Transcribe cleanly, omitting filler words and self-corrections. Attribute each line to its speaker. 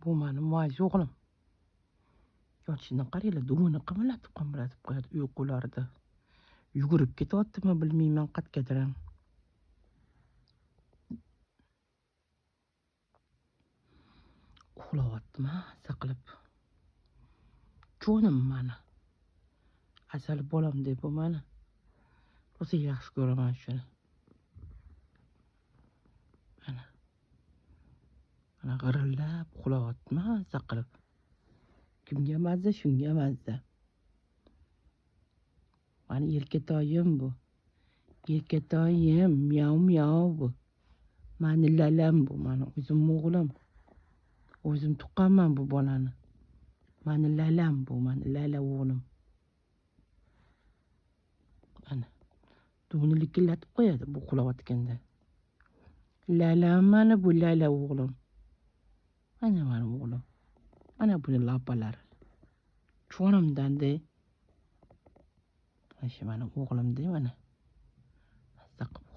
Speaker 1: Bu mani muayz o'g'lim. Yotishini qaranglar, dumini qimirlatib qimirlatib qo'yadi uyqularida. Yugurib ketyaptimi, bilmayman qayergadir ham. Uxlayapti maza qilib. Jonim mani. Asal bolam deb bu mani. Rosa yaxshi ko'raman shuni. Mana. Mana g'irillab uxlayapti maza qilib. Kimga mazza, shunga mazza. Mani erkatoyim bu. Erkatoyim, miyav miyav bu. Mani lalam bu, mani o'zim o'g'lim. O'zim tuqqanman bu bolani. Mani lalam bu, mani lala o'g'lim. Ana. Dumini likillatib qo'yadi bu uxlayotganda. Lalam mana bu lala o'g'lim. Mana mani o'g'lim. Mana buni lapalari. Chonimdan-da. Mana shu mani o'g'lim-da mana. Mazza qilib